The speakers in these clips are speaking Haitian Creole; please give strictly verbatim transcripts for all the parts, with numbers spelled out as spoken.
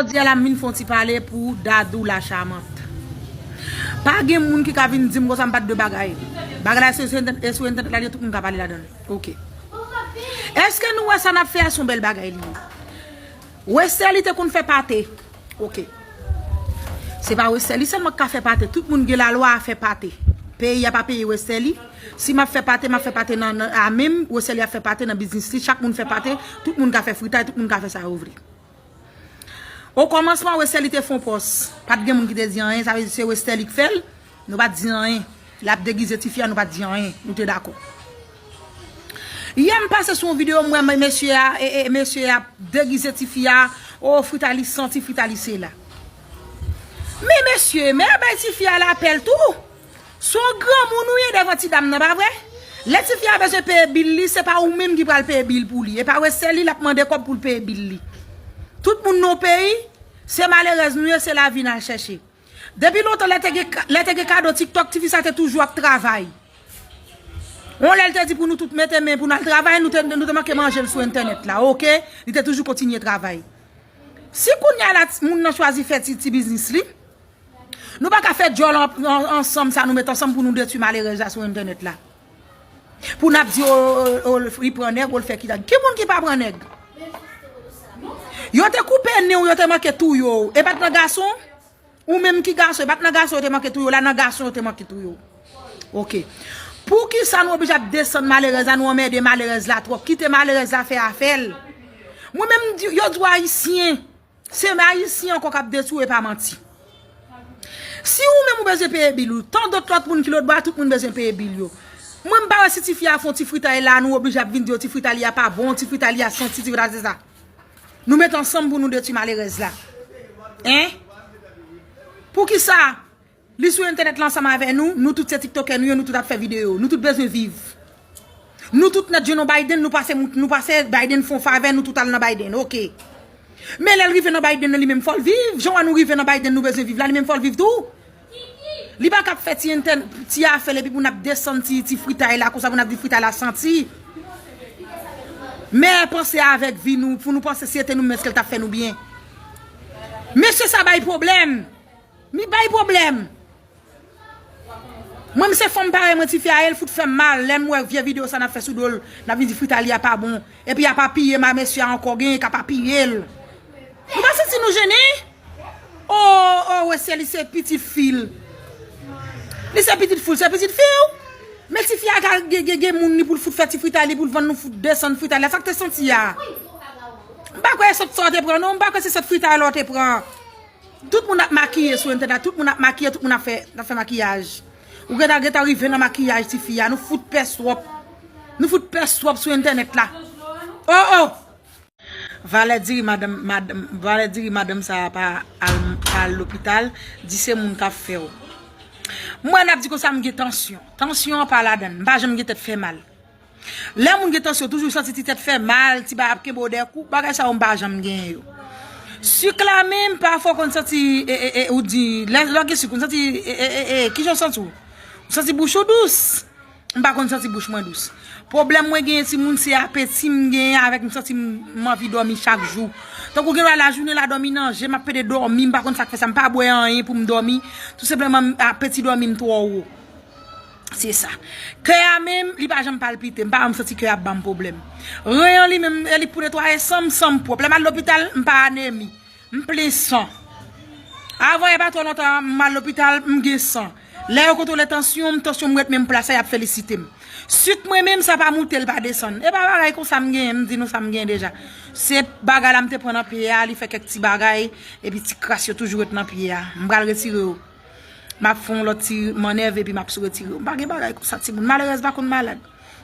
Jodi a la, m vin fè yon ti pale pou Dadou la Charmante. Pa gen moun ki ka vin di m konsa m pa t de bagay. Bagay la se sou entènèt, e sou entènèt la li ye, tout moun ka pale ladan l. Oke. Èske nou wè sa n ap fè a se yon bèl bagay li ye? Westèli te konn fè pate. Oke. Se pa Westèli sèlman k ka fè pate. Tout moun gen lalwa a fè pate. Peyi a pa peye Westèli. Si m ap fè pate, m ap fè pate nan, nan a menm. Westèli ap fè pate nan biznis li. Chak moun fè pate. Tout moun ka fè fritay. Tout moun ka fè sa yo vle. Okòmansman, Westèli te fè yon pòs. Pa t gen moun ki te di anyen. Sa vle di se Westèli k fè l. Nou pa t di anyen. L ap degize tifi a, nou pa t di anyen. Nou te dakò. Yè m pase sou yon videyo, m wè mesye a, e, e, mesye a degize tifi a, o, frita li santi, frita li sela. Men mesye, men bay tifi a lapèl tou. Se yon granmoun ou ye devan ti dam nan, pa vre? Lè tifi a bezwen peye bil li, se pa ou menm ki pral peye bil pou li. E pa Westèli l ap mande kòb pou l peye bil li. Tout moun nan peyi, se malerèz nou ye, se lavi n al chèche. Depi lontan, lè te gen ka-, lè te gen kado TikTok, tifi sa te toujou ap travay. Yon lè l te di pou nou tout mete men pou n al travay, nou te, nou te manke manje l sou entènèt la, oke? Li te toujou kontinye travay. Si kounye a la, moun nan chwazi fè ti, ti biznis li, nou pa ka fè djòl an, an, ansanm sa, nou met ansanm pou nou detwi malerèz la sou entènèt la. Pou n ap di, o, o, o, li pran nèg, o, l fè kita. Ki moun ki pa pran nèg? Yo te koupe nen w, yo te manke touye w. E pa t nan gason? Ou menm ki gason, e pa t nan gason yo te manke touye w la, nan gason yo te manke touye w. Oke. Poukisa nou oblije ap desann malerèz la, nou anmède malerèz la twòp? Kite malerèz la fè afè l. Mwen menm, m di, yo di w ayisyen, se ayisyen ankò k ap detwi w, e pa manti. Si ou menm ou bezwen peye bil ou, tan dòt lòt moun ki lòt bò a, tout moun bezwen peye bil yo. Mwen, m pa wè si tifi a fè yon ti fritay la, nou oblije ap vin di yo ti fritay li a pa bon, ti fritay li a santi, ti fritay se sa. Nou met ansanm pou nou detwi malerèz la. Hein? Poukisa? Li sou entènèt la ansanm avè nou, nou tout se tiktokè nou ye, nou tout ap fè videyo, nou tout bezwen viv. Nou tout nèt jwenn yon Biden, nou pase, nou pase Biden fè yon favè, nou tout al nan Biden, oke. Men lè l rive nan Biden nan, li menm fò l viv, jan w wè nou rive nan Biden, nou bezwen viv la, li menm fò l viv tou. Li pa ka ap fè ti entèn-, ti afè l epi pou n ap desann ti, ti fritay la, konsa pou n ap di fritay la santi. Mè panse avèk vi nou, pou nou panse si se te nou menm, èske l t ap fè nou byen? Mesye sa bay pwoblèm. Li bay pwoblèm. Mwen, m se fanm parèy mwen, tifi a, e l fout fè m mal. Lè m wè vye videyo sa n ap fè sou do l, n ap vin di fritay li a pa bon. Epi y ap apiye ma mesye a ankò, genyen k ap apiye l. Nou pa santi nou jennen? O, o, Westèli se pitit fi l. Li se pitit fi l, se pitit fi w. Men tifi a gen, gen, gen moun li pou l fout fè ti fritay li, pou l vann nou fout desann fritay la. Sa k te santi a? M pa kwè se sòt sa w te pran, non. M pa kwè se sòt fritay la w te pran. Tout moun ap makiye sou entènèt, tout moun ap makiye, tout moun ap fè, ap fè makiyaj. Ou gentan, gentan rive nan makiyaj tifi a, nou fout pès twòp. Nou fout pès twòp sou entènèt la. O, o! Valè diri madanm, madanm, valè diri madanm sa a pa al, pa al lopital, di se moun k ap fè w. Mwen, n ap di konsa m gen tansyon. Tansyon an pa ladan l. M pa janm gen tèt fè mal. Lè moun gen tansyon, toujou santi ti tèt fè mal, ti bagay ap kenbe w dèyè kou, bagay sa yo m pa janm genyen yo. Sik la menm, pafwa w konn santi, e, e, e, ou di, lè, lè w gen sik, ou santi, e, e, e, e, kijan w santi w? Ou santi bouch ou dous? M pa konn santi bouch mwen dous. Pwoblèm mwen genyen timoun, se apeti m genyen avèk m santi m, m anvi dòmi chak jou. Tankou gen lè lajounen la dòmi nan je, m ap pede dòmi, m pa konn sa k fè sa, m pa bwè anyen pou m dòmi. Tou senpleman, apeti dòmi m twò wo. Se sa. Kè a menm, li pa janm palpite. M pa janm santi kè a ap ban m pwoblèm. Ren an li menm, e li pou netwaye san m, san m pwòp. Lè m al lopital, m pa anemi. M plen san. Avan, e pa twò lontan, m al lopital, m gen san. Lè yo kontwole tansyon m, tansyon m ret menm plas la, y ap felisite m. Sik mwen menm, sa pa moute, l pa desann. E pa bagay konsa m genyen, m di nou sa m genyen deja. Se bagay la m te pran nan pye a, li fè kèk ti bagay, epi ti kras yo toujou ret nan pye a. M pral retire yo. M ap fè yon lòt ti mannèv epi m ap sou retire yo. M pa gen bagay konsa, timoun. Malerèz pa konn malad.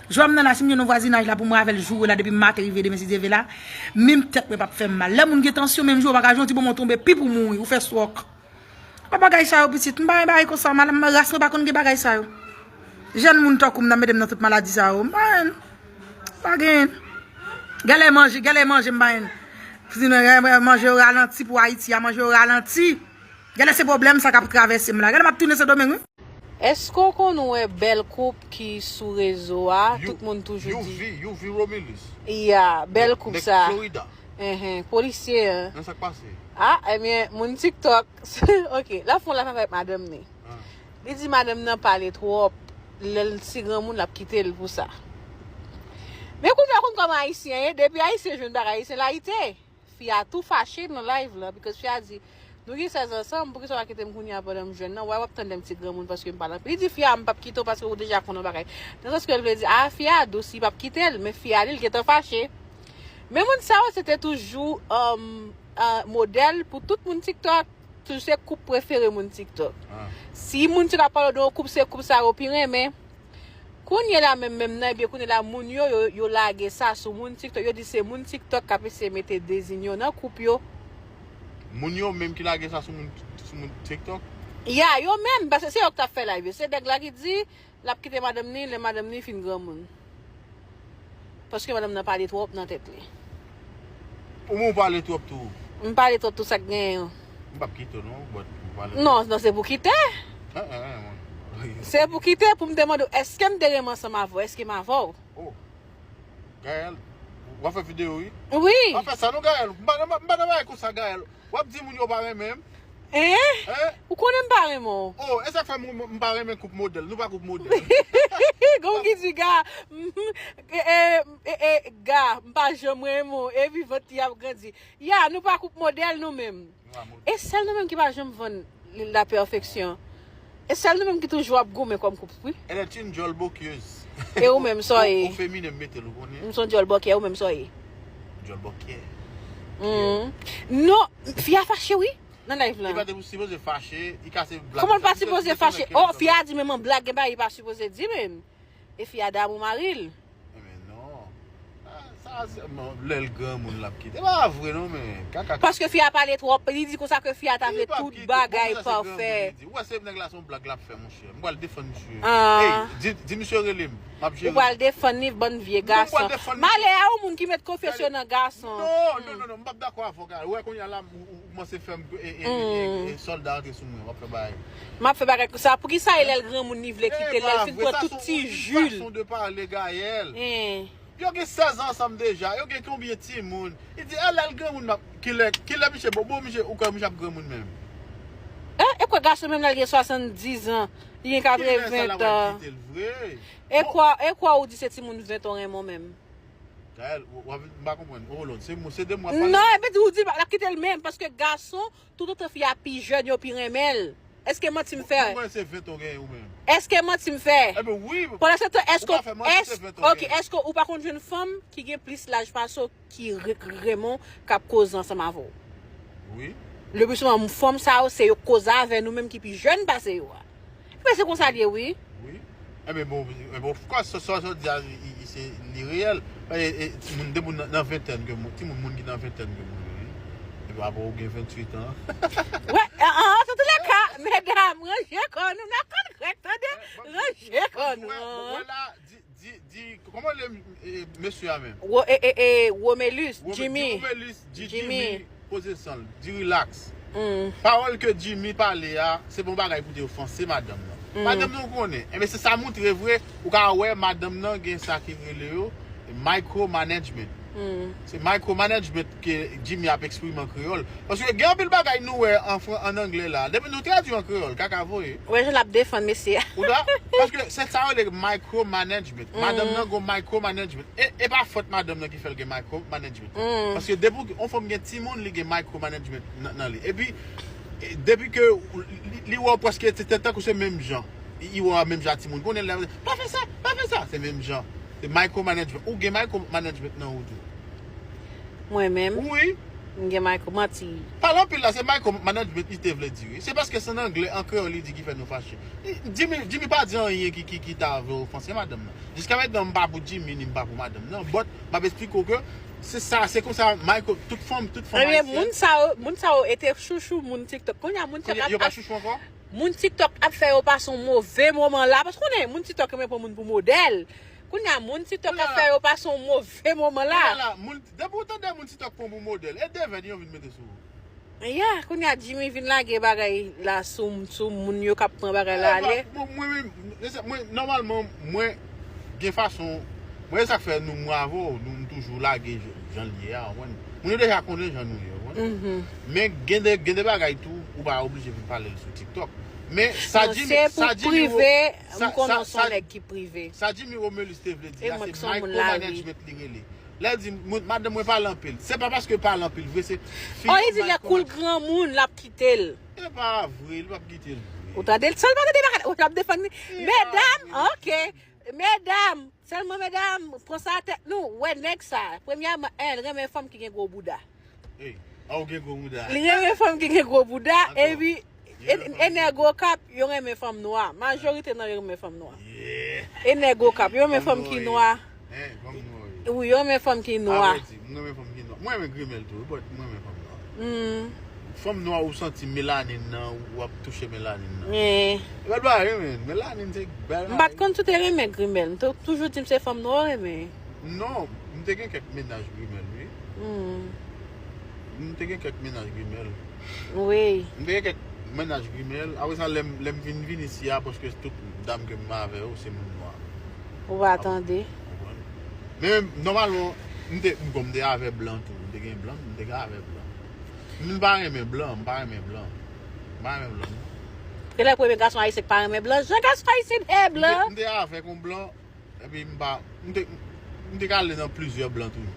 Jwè m nan la, si m jwenn yon vwazinaj la pou mwen avè l joure la depi maten rive demen si Dye vle la, menm tèt mwen p ap fè m mal. Lè moun gen tansyon, menm jou pa ka jwe yon ti bonbon tonbe, pi pou mouri, ou fè swòk. Pa bagay sa yo, pitit. M pa gen bagay konsa, madanm, ras mwen pa konn gen bagay sa yo. Jèn moun tankou m nan mete m nan tout maladi sa yo. M pa gen. Pa gen. Gèlè manje, gèlè manje m pa gen. Pitit mwen, manje yo ralanti pou Ayiti a, manje yo ralanti. Gade se pwoblèm sa k ap travèse m la. Gade m ap tounen Sendomeng, wi. Èske w konn wè bèl koup ki sou rezo a, tout moun toujou di? Youvy, Youvy Romulus. Ya, bèl koup sa. Nèg Florida. Enhen, polisye an. Nan sa k pase? Ah, ebyen, moun TikTok. Ok, l ap fè yon live avèk madanm ni. Li di madanm nan pale twòp. Lè l si granmoun, l ap kite l pou sa. Men kounye a, konn kòman Ayisyen ye, depi Ayisyen jwenn bagay, Ayisyen layite. Fi a tou fache nan live la, because fi a di, nou gen sèz ansanm, poukisa w pa kite m kounye a pandan m jèn nan? Why w ap tann lè m ti granmoun paske m pale anpil? Li di fi a, m p ap kite w paske ou deja konn yon bagay. Nan sans ke l vle di, ah, fi a dous, li p ap kite l, men fi a li, l gentan fache. Men moun sa yo, se te toujou, um, uh, modèl pou tout moun TikTok. Toujou se koup prefere moun TikTok. Si moun TikTok ap pale de yon koup, se koup sa yo pi renmen. Kounye la menm, menm nan, ebyen kounye la moun yo, yo, yo lage sa sou moun TikTok. Yo di se moun TikTok k ap eseye mete dezinyon nan koup yo. Moun yo menm ki lage sa sou moun, sou moun TikTok? Ya, yo menm, paske se yo k t ap fè live yo. Se nèg la ki di, l ap kite madanm ni, lè madanm ni fin granmoun. Paske madanm nan pale twòp nan tèt li. Ou menm ou pale twòp tou? M pale twòp tou, sa k genyen an? M p ap kite w non, but m pale twòp. Non, non, se pou kite. An, an, an, mwen. Se pou kite, pou m te mande w, èske m te renmen ansanm avè w? Èske m avè w? Oh. Gaël, w ap fè videyo, wi? Wi. W ap fè sa non, Gaël. M pa nan, m pa nan bagay konsa, Gaël. W ap di moun yo pa renmen m. Hein? Hein? Ou konnen m pa renmen w. Oh, e sa k fè m, m, m pa renmen koup modèl. Nou pa koup modèl. Gon ki di ga, e, e, e, e, ga, m pa janm renmen w. Epi vant li ap grandi. Ya, nou pa koup modèl nou menm. Nou pa modèl. E sèl nou menm ki pa janm vann lil da pèfeksyon. E sèl nou menm ki toujou ap goumen kòm koup, wi. Elle est une djòl bokyèz. E ou menm, sa w ye? O feminen m mete l, ou konnen. M se yon djòl bòkyè, ou menm, sa w ye? Djòl bòkyè. Mm. Non, fi a fache, wi, nan live Li lan. Pa te sipoze fache, li kase blag. Kòman l pa sipoze fache? Oh, fi a di menm an blag, gen bagay li pa sipoze di menm. E fi a damou mari l. Men non. Ah, sa se, non, lè l granmoun l ap kite. E pa vre non, men. Kaka. Paske fi a pale twòp, li di konsa ke fi a ta vle tout bagay pafè. Ou wè se nèg la se yon blag l ap fè, monchè. M pral defann misye. Ah. Hey, di, di misye rele m. M ap jere. Ou pral defann li, bann vye gason. Malè a yon moun ki met konfyans yo nan gason. Non, non, non, non, m p ap dakò avè w, Gaël. Ou wè kounye a la, ou, ou kòmanse fè m, e, e, e, e, e sòlda antre sou mwen, w ap fè bagay. M ap fè bagay konsa. Poukisa e lè l granmoun li vle kite, lè l fin pran tout ti ji l? Fason de pale, Gaël. Hein. Yo gen sèz an ansanm deja, yo gen konbyen timoun? Li di, ah, lè l granmoun, m ap, kilè, kilè misye, bon, bon, misye, ou kwè misye ap granmoun menm? Eh, e kwè gason menm lè l gen swasanndiz an, li gen katreven an. Kite l vre. E kwa, e kwa ou di se timoun ven an w renmen w menm? Gaël, w, w, m pa konprann. Hold on, se mo, se de mwa pale. Non, epi ou di l ap kite l menm, paske gason, toutotan fi a pi jèn, yo pi renmen l. Èske manti m fè? Mwen se ven an w genyen ou menm. Èske manti m fè? Ebyen wi. Pandan se tan, èske, Ou pa fè manti, se ven an w ok, genyen. Èske ou pa konn jwenn fanm ki gen plis laj pase w ki re-, renmen w k ap koze ansanm avè w? Wi. Le pli souvan, fanm sa yo, se yo k koze avè nou menm ki pi jèn pase yo a. Men se konsa l ye, wi. Wi. Ebyen bon, ebyen, of course, sa, sa, sa w di a, i, i, se, li reyèl. E, e, timoun, de moun nan, nan ventèn ke moun, timoun, moun ki nan ventèn ke moun yo ye. Epi apre ou gen venntuit an. Wè, an, an, an tout lè ka, medam, ranje kò nou, n ap konn grèk, tande? Ranje kò nou. Wè, wè la, di, di, di, kòman le, e, mesye a menm? Wo-, e, e, e, Womelus, Wome-, Jimmy. Di Womelus, di Jimmy. Jimmy, poze san l, di relax. Mm. Pawòl ke Jimmy pale a, se bon bagay pou te ofanse madanm nan. Mm. Madanm nan ou konnen. Ebyen, se sa moutre vre, ou ka wè madanm nan gen sa ki rele yo micromanagement. Mm. Se micromanagement ke Jimmy ap eksprime an kreyòl. Paske gen anpil bagay nou wè an fran-, an anglè la. Depi nou tradui an kreyòl, kaka voye. Wè, jan l ap defann mesye a. Ou la? Paske se sa yo rele micromanagement. Mm. Madanm nan gon micromanagement. E, e pa fòt madanm nan ki fè l gen micromanagement. Mm. Paske depi yon fanm gen timoun, li gen micromanagement nan, nan li. Epi, e, depi ke ou, li, li wè w prèske se, se tankou se menm jan. Li, li wè w menm jan timoun. Konnen lè, pa fè sa, pa fè sa. Se menm jan. Se micromanagement. Ou gen micromanagement nan ou tou. Mwen menm, Wi. m gen micro, manti. Pale anpil la, se micromanagement li te vle di, wi. Se paske se an anglè, an kreyòl li di ki fè nou fache. Li, Jimmy, Jimmy pa di anyen ki, ki, ki ta vle ofanse madanm nan. Jiska mentnan, m pa pou Jimmy, ni m pa pou madanm nan. But, m ap eksplike w ke se sa, se konsa, micro, tout fanm, tout fanm Ebyen, ayisyèn. Moun sa yo, moun sa yo, e te chouchou moun TikTok. Kounye a, moun TikTok Kounye, ap, yo pa ap, chouchou ankò? Moun TikTok ap fè yo pase yon move moman la. Paske konnen, moun TikTok renmen pran moun pou modèl. Kounye a, moun TikTok ap fè yo pase yon move moman la. Kounye a la, moun, depi ou tande moun TikTok pran pou modèl, e devèn yo vin mete sou ou. Ya, kounye a, Jimmy vin lage bagay la sou, sou moun yo k ap pran bagay la ale. Mwen, mwen, mwen, mwen, mwen, nòmalman, mwen gen fason, mwen, e sa k fè nou, mwen avè w, nou, nou toujou lage jan, jan l ye a, ou konprann? Moun yo deja konnen jan nou ye, ou konprann? Men gen de, gen de bagay tou, ou pa oblije vin pale l sou TikTok. Men sa Jimmy, sa Jimmy, prive, m konnen w se yon nèg ki prive. Sa Jimmy Romelus te vle di a, se micromanagement li rele. Lè l di, "Madanm mwen pale anpil." Se pa paske pale anpil vre, se... Oh, li di lè kou l granmoun, l ap kite l. E pa vre, li p ap kite l vre. Ou tande l? Sèlman tande bagay, ou t ap defann li. Medam, ok. Medam, sèlman medam, pran sa nan tèt nou. Wè nèg sa, premyèman, en, l renmen fanm ki gen gwo bouda. Ey, a ou gen gwo bouda. Li renmen fanm ki gen gwo bouda, epi e nèg Okap, yo renmen fanm nwa. Majorite nan yo renmen fanm nwa. E nèg Okap, yo renmen fanm ki nwa. Wi, yo renmen fanm ki nwa. Mwen renmen fanm ki nwa. Mwen renmen grimèl tou, but mwen renmen fanm nwa. Fanm nwa ou santi melanin nan, ou ap touche melanin nan. E bèl bagay, men. Melanin se bèl bagay. M pa t konn si w te renmen grimèl. M te toujou di m se fanm nwa w renmen. Non, m te gen kèk mennaj grimèl, wi. M te gen kèk mennaj grimèl. Wi. M te gen kèk mennaj grimèl. Apre sa, lè m, lè m vin vin isi a, paske tout dam ke m avè yo, se moun nwa. Ou pa tande. Men, nòmalman, m te, m, bon, m te avè blan tou. M te gen blan, m te gen avè blan. M pa renmen blan, m pa renmen blan. M pa renmen blan. Genlè premye gason ayisyen ki pa renmen blan. Jan gason ayisyen te blan. M te, m te avèk yon blan, epi m pa, m te, m te ka ale nan plizyè blan tou.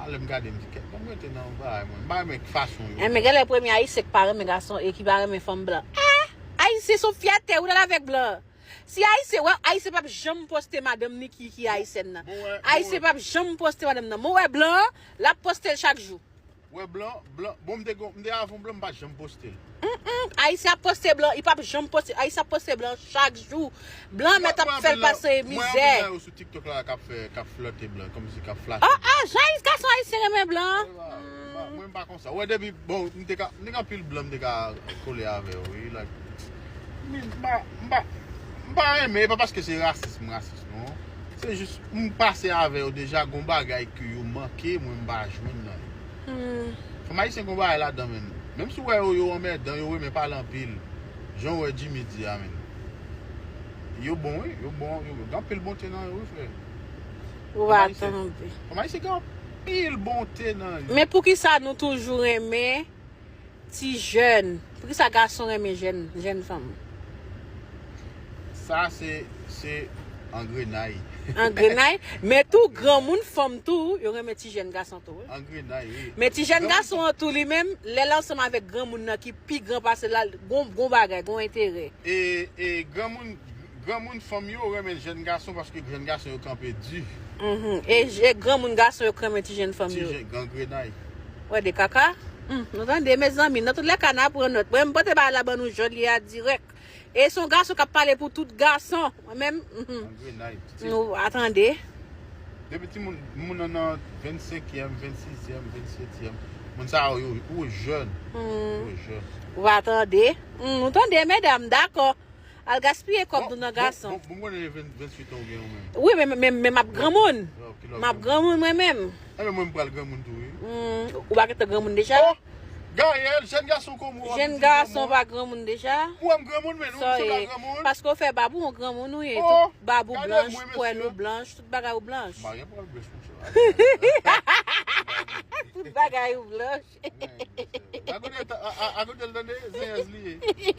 Alè m gade, m di, "Kèt, ban m rete nan bagay mwen." M pa renmen fason yo. Enben, genlè premye ayisyen ki pa renmen gason e ki pa renmen fanm blan. Eh! Ayisyen se yon fyète, ou t al avèk blan. Si ayisyen, wè, ayisyen p ap janm poste madanm ni ki, ki ayisyèn nan. Ayisyen p ap janm poste madanm nan. Mwen wè blan, l ap poste l chak jou. Wè blan, blan, bon, m te gon, m te avè yon blan, m pa janm poste l. Mm, mm, ayisyen ap poste blan, li p ap janm poste, ayisyen ap poste blan chak jou. Blan mèt ap fè l pase mizè. Mwen anpil nan yo sou TikTok la k ap fè, k ap flète blan, kòmsi k ap flache. Oh, oh, jan gason ayisyen renmen blan. Mwen, mwen, mwen pa konsa. Wè depi, bon, m te ka, m te gen anpil blan, m te ka kole avè yo, wi, like, m pa, m pa, m pa renmen, e pa paske se rasis, m rasis, non. Se jis, m pase avè yo deja, gon bagay ke yo manke, mwen m pa jwenn nan yo. Fanm ayisyen gon bagay ladan, menn. Menm si w wè yo, yo anmèdan, yo renmen pale anpil. Jan w wè Jimmy di a, menn. Yo bon, wi, yo bon, yo gen anpil bonte nan yo, wi, frè. Ou pa tande. Fanm ayisyen gen anpil bonte nan yo. Men poukisa nou toujou renmen ti jèn? Poukisa gason renmen jèn, jèn fanm? Sa se, se angrenay. Angrenay? Men tou, granmoun fanm tou, yo renmen ti jèn gason tou, wi. Angrenay, wi. Men ti jèn gason an tou, li menm, lè l ansanm avèk granmoun nan ki pi gran pase l la, gon, gon bagay, gon enterè. E, e granmoun, granmoun fanm yo renmen jèn gason paske jèn gason yo kanpe di. Mhm. E, e granmoun gason yo renmen ti jèn fanm yo. Ti jèn, gangrenay. Wè de kaka. Hmm, nou tande, mezanmi, nan tout lè ka, n a pran nòt. Mwen, m pote bagay la ban nou jan l ye a dirèk. E se yon gason k ap pale pou tout gason. Mwen menm, mhm. Gangrenay, pitit. Nou, atande. Depi timoun, moun nan nan vennsenkyèm, vennsizyèm, vennsetyèm. Moun sa yo, yo, yo jèn. Hmm. Yo jèn. Ou pa tande. Hmm, nou tande, medam, dakò. Al gaspiye kòb nou nan gason. Bon, bon, bon, bon, konnen venntuit an ou gen ou menm. Wi, men, men, men m ap granmoun. M ap granmoun mwen menm. Enben mwen m pral granmoun tou, wi. Hmm, ou pa gentan granmoun deja? Oh! Gaël, jèn gason kòm ou ap di granmoun. Jèn gason pa granmoun deja? Ou wè m granmoun, men ou m sanble a granmoun. Paske w fè bab ou, ou granmoun ou ye. Oh! Tout bab ou blanch, pwèl ou blanch, tout bagay ou blanch. M pa gen pwèl blanch konsa. Tout bagay ou blanch. Agoute l tande, zenyèz li ye.